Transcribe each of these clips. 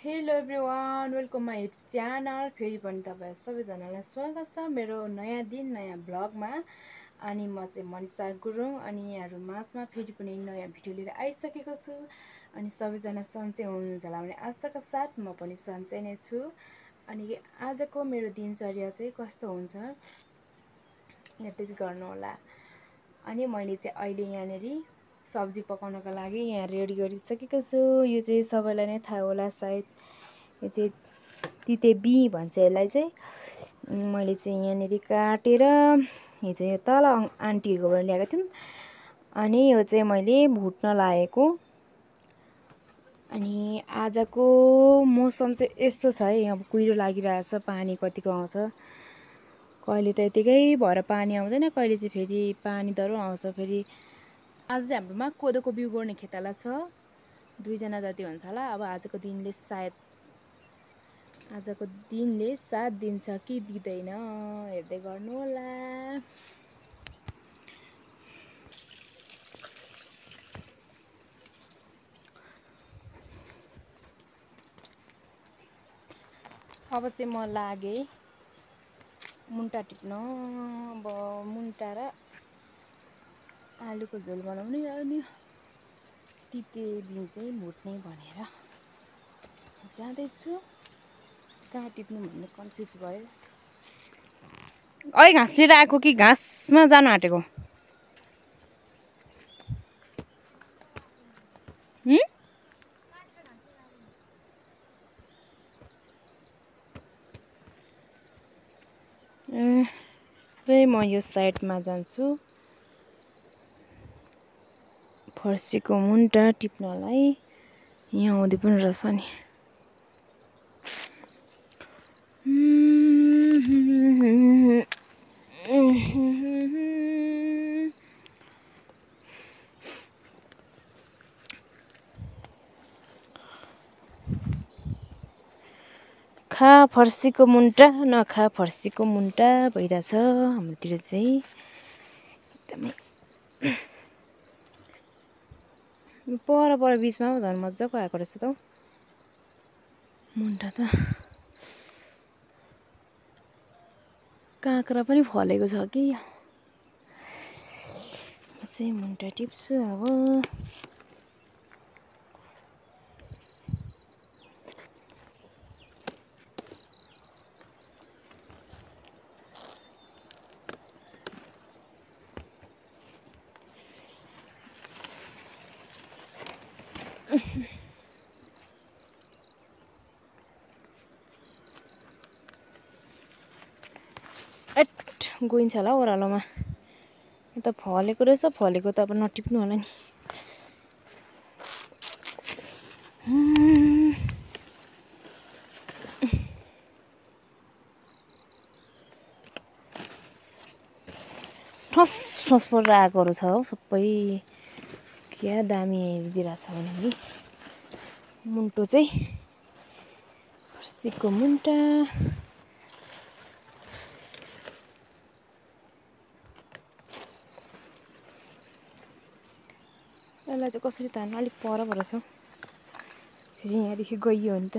Hello everyone, welcome my YouTube channel. फेरि पनि तपाईँ सबैजनालाई स्वागत छ मेरो नयाँ दिन नयाँ ब्लगमा। अनि म चाहिँ मनिषा गुरुङ अनि यहाँहरू माझमा फेरि पनि नयाँ भिडियो लिएर आइसकेको छु। अनि सबैजना सन्चै हुनुहुन्छ होला भन्ने आशाका साथ म पनि सन्चै नै छु। अनि आजको मेरो दिनचर्या चाहिँ कस्तो हुन्छ हेर्दै गर्नुहोला। अनि मैले चाहिँ अहिले यहाँनिर सब्जी पकाउनको लागि यहाँ रेडी गरिसकेको छु। यो चाहिँ सबैलाई नै थाहा होला सायद, यो चाहिँ तितेबी भन्छ यसलाई चाहिँ। मैले चाहिँ यहाँनिर काटेर हिजो यो तल आन्टीहरूकोबाट ल्याएको थियौँ। अनि यो चाहिँ मैले भुट्न लागेको। अनि आजको मौसम चाहिँ यस्तो छ है, अब कुहिरो लागिरहेछ, पानी कतिको आउँछ, कहिले त यतिकै भएर पानी आउँदैन, कहिले चाहिँ फेरि पानी दह्रो आउँछ। फेरि आज चाहिँ हाम्रोमा कोदोको बिउ गोड्ने खेताला छ, 2 जना जति हुन्छ होला। अब आजको दिनले साथ दिन्छ कि दिँदैन हेर्दै गर्नु होला। अब चाहिँ म लागेँ मुन्टा टिप्न। अब मुन्टा र आलुको झोल बनाउने अनि तितेबी चाहिँ भुट्ने भनेर जाँदैछु। कहाँ टिप्नु भन्ने कन्फ्युज भयो। ऐ घाँस लिएर आएको कि घाँसमा जानु आँटेको? चाहिँ म यो साइडमा जान्छु फर्सीको मुन्टा टिप्नलाई। यहाँ आउँदै पनि रहेछ नि। खा फर्सीको मुन्टा नखा फर्सीको मुन्टा भइरहेछ हाम्रोतिर चाहिँ। एकदमै पर बिचमा पो झन् मजाको आएको रहेछ त हौ मुन्टा त। काँक्रा पनि फलेको छ कि। म चाहिँ मुन्टा टिप्छु अब। गइन्छ होला ओह्रालोमा। यो त फलेको रहेछ, फलेको त अब नटिप्नु होला नि। ठस ठस परेर आएकोहरू छ हौ सबै। क्या दामी दिइरहेछ भने नि मुन्टो चाहिँ फर्सीको मुन्टा। यसलाई चाहिँ कसरी तान्नु, अलिक पर परेछ हौ। फेरि यहाँदेखि गइयो भने त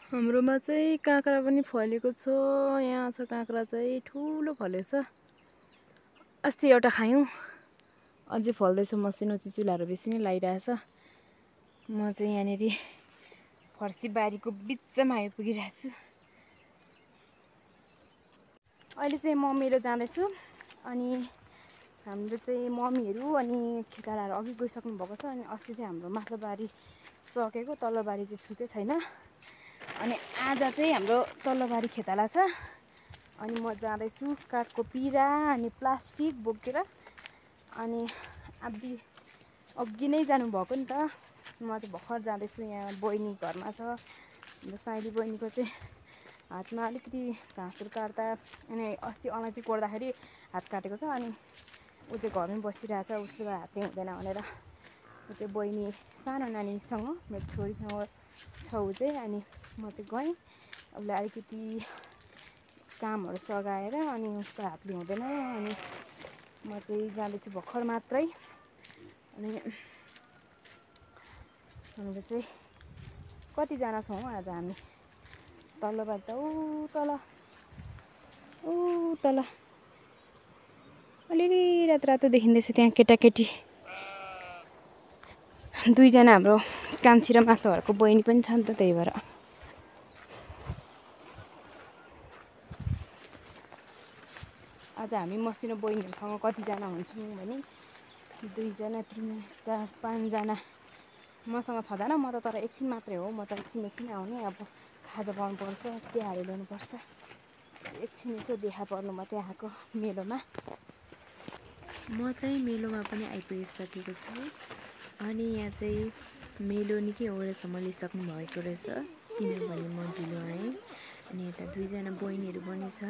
हाम्रोमा चाहिँ काँक्रा पनि फलेको छ। यहाँ छ काँक्रा चाहिँ ठुलो फलेको छ। अस्ति एउटा खायौँ, अझै फल्दैछ। मसिनो चिचुलाहरू बेसी नै लागिरहेछ। म चाहिँ यहाँनिर फर्सी बारीको बिचमा आइपुगिरहेको छु। अहिले चाहिँ म मेरो जाँदैछु। अनि हाम्रो चाहिँ मम्मीहरू अनि खेतालाहरू अघि गइसक्नु भएको छ। अनि अस्ति चाहिँ हाम्रो माथिल्लो बारी सकेको, तल्लो बारी चाहिँ छुटै छैन। अनि आज चाहिँ हाम्रो तल्लो बारी खेताला छ। अनि म जाँदैछु काठको पिरा अनि प्लास्टिक बोकेर। अनि आधी अघि नै जानुभएको नि त, म चाहिँ भर्खर जाँदैछु। यहाँ बहिनी घरमा छ, हाम्रो साइली बहिनीको चाहिँ हातमा अलिकति घाँसहरू काट्दा अनि अस्ति अलैँची कोर्दाखेरि हात काटेको छ अनि ऊ चाहिँ घरमै बसिरहेछ उसले हातै हुँदैन भनेर ऊ चाहिँ बहिनी सानो नानीसँग मेरो छोरीसँग छ ऊ चाहिँ अनि म चाहिँ गएँ उसलाई अलिकति कामहरू सघाएर अनि उसको हातले हुँदैन अनि म चाहिँ जाँदैछु भर्खर मात्रै अनि हाम्रो चाहिँ कतिजना छौँ आज हामी तल्लोबाट ऊ तल अलिअलि रातो देखिँदैछ त्यहाँ केटाकेटी 2 जना हाम्रो कान्छी र माथिल्लो घरको बहिनी पनि छ नि त त्यही भएर आज हामी मसिनो बहिनीहरूसँग कतिजना हुन्छौँ भने 2 जना 3 जना 4 5 जना मसँग 6 जना म त तर एकछिन मात्रै हो म त एकछिन आउने अब खाजा पाउनुपर्छ चियाहरू ल्याउनुपर्छ एकछिन यसो देखा पर्नु मात्रै आएको मेलोमा म चाहिँ मेलोमा पनि आइपुगिसकेको छु अनि यहाँ चाहिँ मेलो निकै ओरेसम्म लिइसक्नु भएको रहेछ किनभने म ढिलो आएँ अनि यता 2 जना बहिनीहरू पनि छ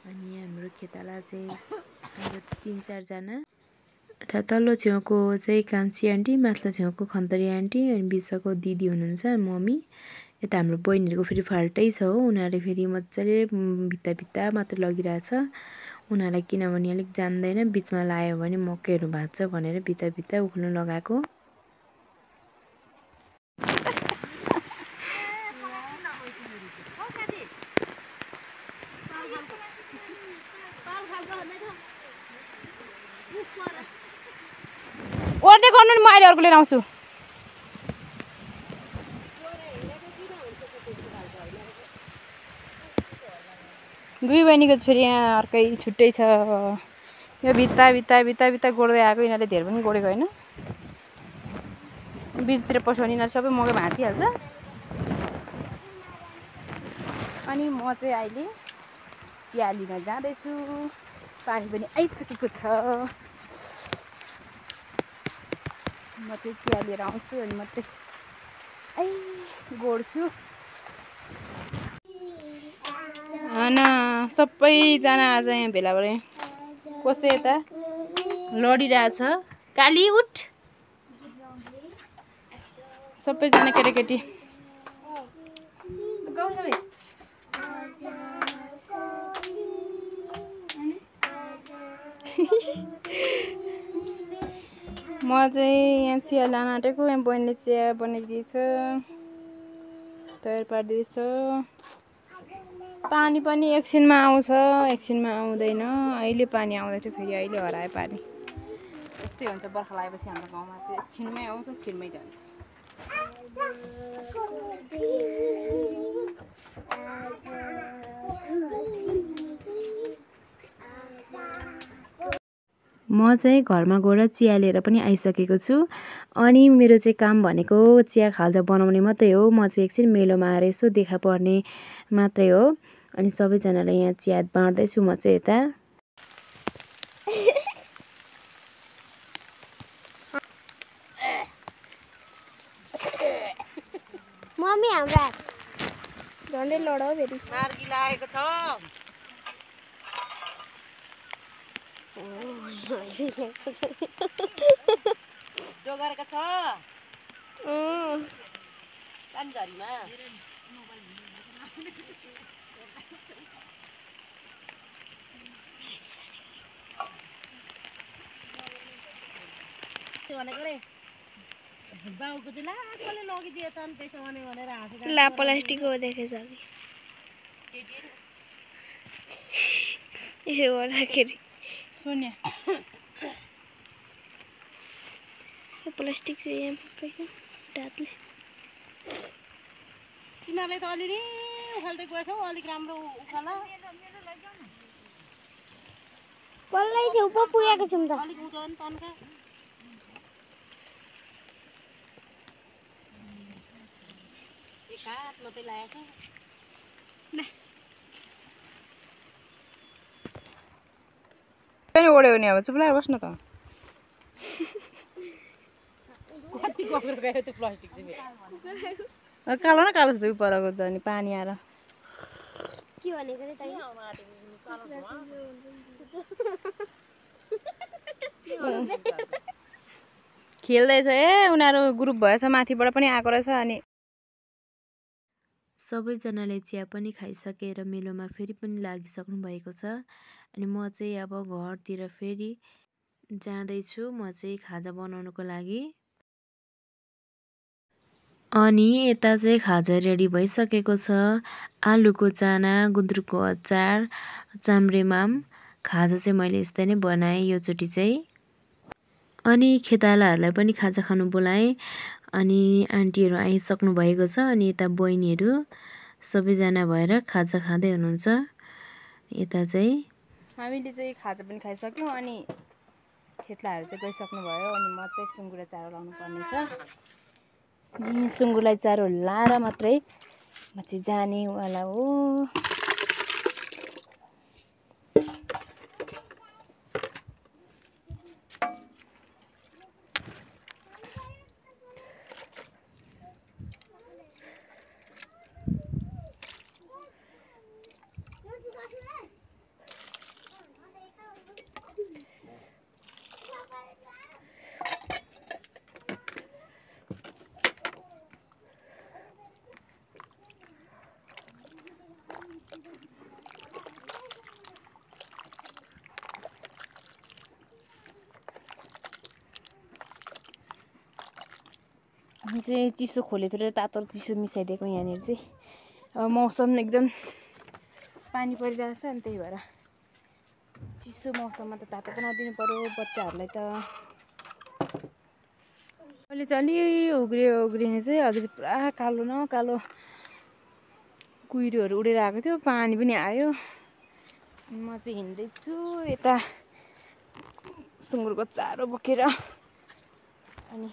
अनि हाम्रो खेताला चाहिँ हाम्रो 3-4 जना यता तल्लो छेउको चाहिँ कान्छी आन्टी माथिल्लो छेउको खन्तरी आन्टी अनि बिचको दिदी हुनुहुन्छ मम्मी यता हाम्रो बहिनीहरूको फेरि फाल्टै छ हो उनीहरूले फेरि मजाले भित्ता मात्र लगिरहेछ उनीहरूलाई किनभने अलिक जान्दैन बिचमा लायो भने मकैहरू भाँच्छ भनेर भित्ता उक्ल्नु लगाएको ओर्दै गर्नु नि म अहिले अर्को लिएर आउँछु दुई बहिनीको फेरि यहाँ अर्कै छुट्टै छ यो भित्ता गोड्दै आएको यिनीहरूले धेरै पनि गोडेको होइन बिचतिर पस्यो भने यिनीहरू सबै मकै भाँचिहाल्छ अनि म चाहिँ अहिले चिया लिन जाँदैछु पानी पनि आइसकेको छ म चाहिँ चिया लिएर आउँछु अनि मात्रै गोड्छु सबैजना आज यहाँ भेला भए कसै यता लडिरहेछ काली उठ सबैजना केटाकेटी म चाहिँ यहाँ चिया लान आँटेको यहाँ बहिनीले चिया बनाइदिएछ तयार पारिदिएछ पानी पनि एकछिनमा आउँछ एकछिनमा आउँदैन अहिले पानी आउँदैछ फेरि अहिले हरायो पानी यस्तै हुन्छ बर्खा लागेपछि हाम्रो गाउँमा चाहिँ एकछिनमै आउँछ छिनमै जान्छ म चाहिँ घरमा गएर चिया लिएर पनि आइसकेको छु अनि मेरो चाहिँ काम भनेको चिया खाजा बनाउने मात्रै हो म चाहिँ एकछिन मेलोमा आएर यसो देखा पर्ने मात्रै हो अनि सबैजनालाई यहाँ चिया बाँड्दैछु म चाहिँ यता मम्मी हाम्रो झन्डै लडाउ फेरि मार्गी लागेको छ जो गरेको छ पानीझरीमा भनेको रे बाउको चाहिँ लाकोले लगिदिए त त्यसो भनेर हाँसेर ला प्लास्टिकको देखेछ कि ए गर्दाखेरि सोनिया प्लास्टिक चाहिँ यहाँ पुग्दैछ डातले तिमीहरूले त अलिअलि उखाल्दै गएछौ अलिक राम्रो उखाल पल्लै छेउ पो पुगेको छौँ त अलिक उदो नि तन्का एक हात मात्रै लागेको छ पनि ओड्यो नि अब चुप लाएर बस्न त कति गएर गयो त्यो प्लास्टिक चाहिँ कालो न कालो जस्तो परको छ नि पानी आएर के भनेको रे तैँले? खेल्दैछ उनीहरू ग्रुप भएछ माथिबाट पनि आएको रहेछ। अनि सबैजनाले चिया पनि खाइसकेर मेलोमा फेरि पनि लागिसक्नु भएको छ। अनि म चाहिँ अब घरतिर फेरि जाँदैछु, म चाहिँ खाजा बनाउनुको लागि। अनि यता चाहिँ खाजा रेडी भइसकेको छ। आलुको चाना, गुन्द्रुकको अचार, चाम्रेमाम। खाजा चाहिँ मैले यस्तै नै बनाएँ योचोटि चाहिँ। अनि खेतालाहरूलाई पनि खाजा खानु बोलाएँ। अनि आन्टीहरू आइसक्नु भएको छ। अनि यता बहिनीहरू सबैजना भएर खाजा खाँदै हुनुहुन्छ। यता चाहिँ हामीले चाहिँ खाजा पनि खाइसक्यौँ। अनि खेतलाहरू चाहिँ गइसक्नु भयो। अनि म चाहिँ सुँगुरलाई चारो लाउनु पर्ने छ। अनि सुँगुरलाई चारो लाएर मात्रै म चाहिँ जानेवाला हो। हामी चाहिँ चिसो खोलेतिर तातो चिसो मिसाइदिएको यहाँनिर चाहिँ। अब मौसम एकदम पानी परिरहेछ अनि त्यही भएर चिसो मौसममा त तातो बनाइदिनु पर्यो बच्चाहरूलाई त। अहिले चाहिँ अलि उग्रिने चाहिँ अघि चाहिँ पुरा कालो न कालो कुहिरोहरू उडेर आएको थियो, पानी पनि आयो। म चाहिँ हिँड्दैछु यता सुँगुरको चारो बोकेर। अनि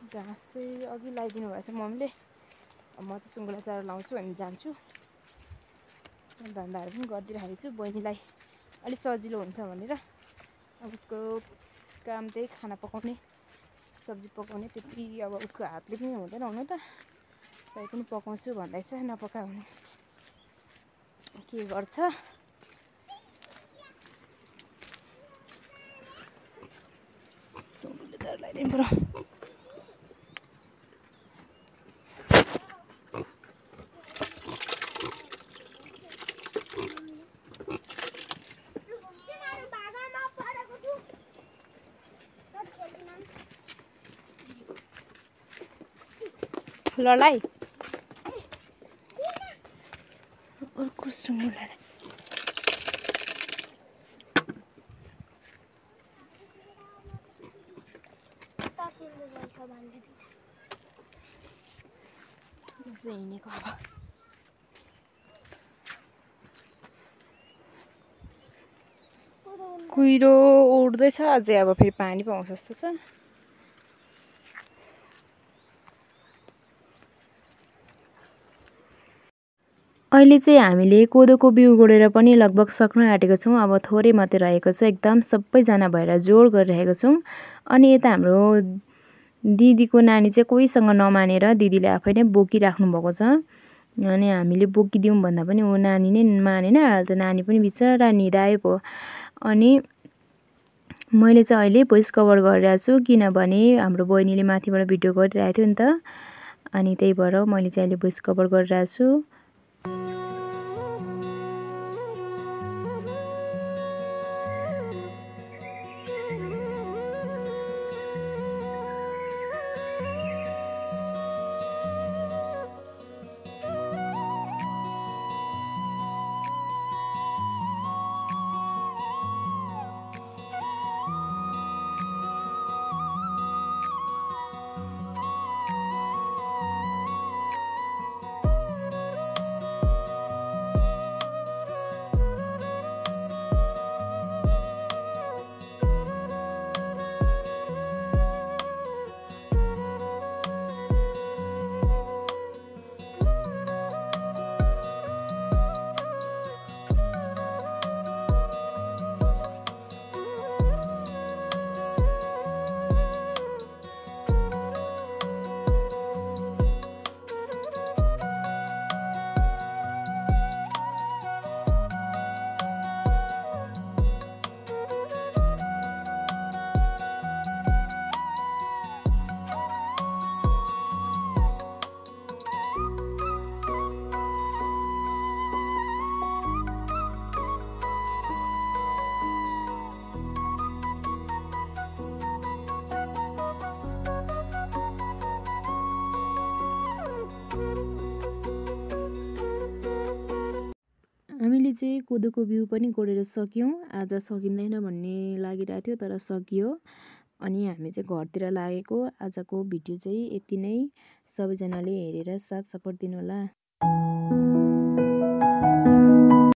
घाँस चाहिँ अघि लगाइदिनु भएछ मम्मीले। म चाहिँ सुँगुरलाई चारो लाउँछु अनि जान्छु। धन्दाहरू पनि गरिदिइराखेको छु बहिनीलाई अलिक सजिलो हुन्छ भनेर। अब उसको काम त्यही खाना पकाउने, सब्जी पकाउने। त्यति अब उसको हातले पनि हुँदैन हुनु त, तै पनि पकाउँछु भन्दैछ। नपका भने के गर्छ। सुँगुरले चारो लगाइदिनु पर्यो। ललाई अर्को सुँगुरलाई हिँडेको अब कुहिरो उड्दैछ अझै। अब फेरि पानी पो आउँछ जस्तो छ। अहिले चाहिँ हामीले कोदोको बिउ गोडेर पनि लगभग सक्नु आँटेको छौँ। अब थोरै मात्रै रहेको छ। एकदम सबैजना भएर जोड गरिरहेको छौँ। अनि यता हाम्रो दिदीको नानी चाहिँ कोहीसँग नमानेर दिदीले आफै नै बोकिराख्नु भएको छ। अनि हामीले बोकिदिउँ भन्दा पनि ऊ नानी नै मानेन। अहिले त नानी पनि बिचरा निदायो पो। अनि मैले चाहिँ अहिले भोइस कभर गरिरहेको छु किनभने हाम्रो बहिनीले माथिबाट भिडियो गरिरहेको थियो नि त। अनि त्यही भएर मैले चाहिँ अहिले भोइस कभर गरिरहेको छु। चाहिँ कोदोको बिउ पनि गोडेर सक्यौँ। आज सकिँदैन भन्ने लागिरहेको थियो तर सकियो। अनि हामी चाहिँ घरतिर लागेको। आजको भिडियो चाहिँ यति नै। सबैजनाले हेरेर साथ सपोर्ट दिनुहोला।